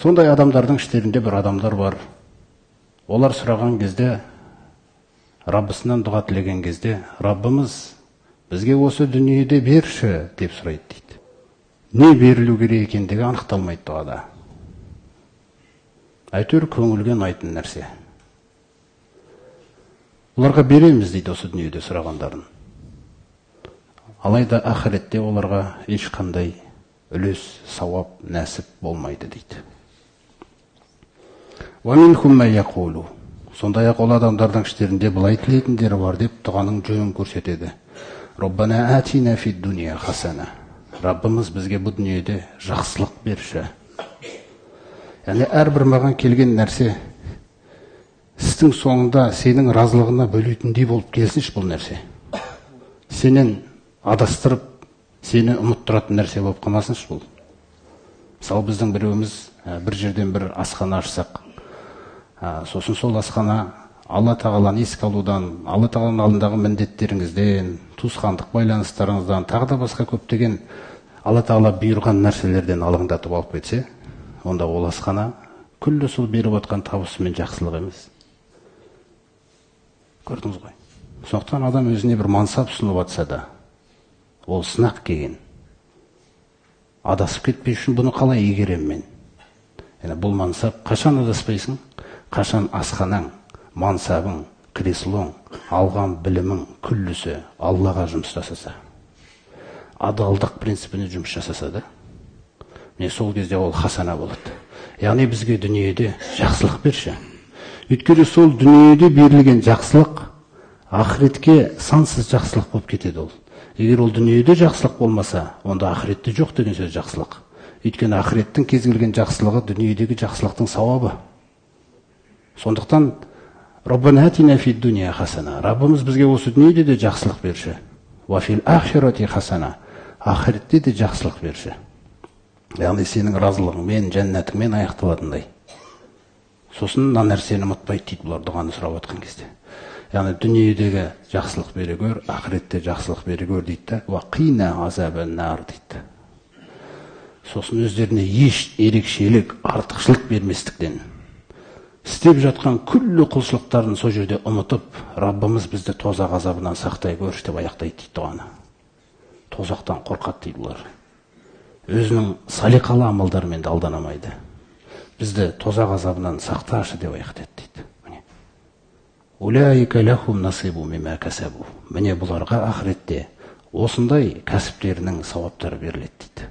Сондай адамдардың іштерінде бір адамдар бар. Олар сұраған кезде, Раббысынан дұға тілеген кезде, Раббымыз, бізге осы дүниеде берші деп сұрайды дейді. Не берілу керек екендігі анықталмайды дұғада. Әйтеуір көңілге ұнайтын нәрсе. Оларға береміз дейді осы дүниеде сұрағандарын. Алайда ақыретте оларға ешқандай үлес, сауап, нәсіп болмайды дейді. Сондай-ақ ол адамдардың іштерінде былай тілейтіндері бар деп дұғаның жөнін көрсетеді. Раббана атина фид дуния хасана. Раббымыз бізге бұл дүниеде жақсылық берші. Яғни әрбір маған келген нәрсе істің соңында сенің разылығына бөлейтіндей болып келсінші бұл нәрсе. Сенен адастырып, сені ұмыттыратын нәрсе болып қалмасыншы бұл. Мысалы, біздің біреуіміз бір жерден бір асхана ашсақ, сосын сол асхана Алла тағаланы еске алудан, Алла тағаланың алдындағы міндеттеріңізден, туысқандық байланыстарыңыздан, тағы да басқа көптеген Алла тағала бұйырған нәрселерден алаңдатып алып кетсе, онда ол асхана күллі сол беріп отқан табысымен жақсылық емес. Көрдіңіз ғой. Сондықтан адам өзіне бір мансап ұсынып атса да, ол сынақ келген. Адасып кетпей үшін бұны қалай игерем мен? Яғни бұл мансап қашан адаспайсың? Қашан асханаң, мансабың, креслоң, алған білімің күллісі Аллаға жұмыс жасаса, адалдық принципіне жұмыс жасаса да, міне сол кезде ол хасана болады. Яғни бізге дүниеде жақсылық берші. Өйткені сол дүниеде берілген жақсылық ақыретке сансыз жақсылық болып кетеді ол. Егер ол дүниеде жақсылық болмаса, онда ақыретте жоқ деген сөз жақсылық. Өйткені ақыреттің кез келген жақсылығы дүниедегі жақсылықтың сауабы. Сондықтан Раббана атина фид дуния хасана. Раббымыз бізге осы дүниеде де жақсылық берші. Уа фил ахирати хасана. Ақыретте де жақсылық берші. Яғни сенің разылығыңмен, жәннатыңмен аяқталатындай. Сосын мына нәрсені ұмытпайды дейді бұлар дұғаны сұрап отқан кезде. Яғни дүниедегі жақсылық бере көр, ақыретте жақсылық бере көр дейді да, уа қина азабан нар дейді. Сосын өздеріне еш ерекшелік, артықшылық берместіктен істеп жатқан күллі құлшылықтарын сол жерде ұмытып, Раббымыз бізді тозақ азабынан сақтай көрші деп аяқтайды дейді дұғаны. Тозақтан қорқады дейді бұлар. Өзінің салиқалы амалдарымен де алданамайды. Бізді тозақ азабынан сақташы деп аяқтайды дейді. Міне. Улаика лахум насибу мимма касабу. Міне бұларға ақыретте осындай кәсіптерінің сауаптары беріледі дейді.